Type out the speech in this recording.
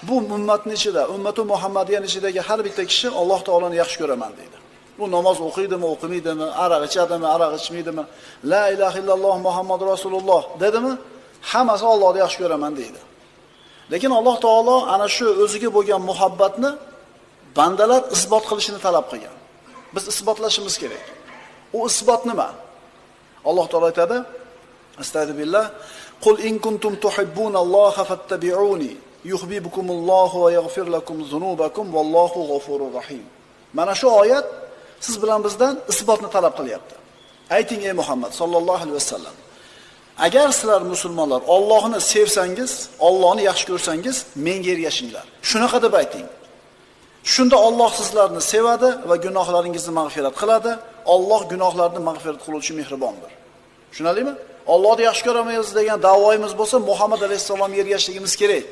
Bu ummatning ichida, ummati Muhammadiyaning ichidagi har bitta kishi Alloh taoloni yaxshi ko'raman deydi. U namoz o'qiydimi, o'qimaydimi, aroq ichadimi, aroq ichmaydimi, la ilaha illalloh Muhammad rasululloh dedimi, hammasi Allohni yaxshi ko'raman deydi. Lekin Alloh taolo ana shu o'ziga bo'lgan muhabbatni bandalar isbot qilishini talab qilgan. Biz isbotlashimiz kerak. U isbot nima? Alloh taolo aytadi: Astagfirullah, qul in kuntum tuhibbunalloha fattabi'uni yuhibbukumullohu va yaghfir lakum zunubakum vallohu g'afurur rahim. Mana shu oyat siz bilan bizdan isbotni talab qilyapti. Ayting ey Muhammad sallallohu alayhi vasallam. Agar sizlar musulmonlar Allohni sevsangiz, Allohni yaxshi ko'rsangiz, menga ergashinglar. Shunaqa deb ayting. Shunda Alloh sizlarni sevadi va gunohlaringizni mag'firat qiladi. Alloh gunohlarni mag'firat qiluvchi mehribondir. Tushunarlimi? Allohni yaxshi ko'ramiz degan da'voyimiz bo'lsa, Muhammad alayhissalomga ergashligimiz kerak.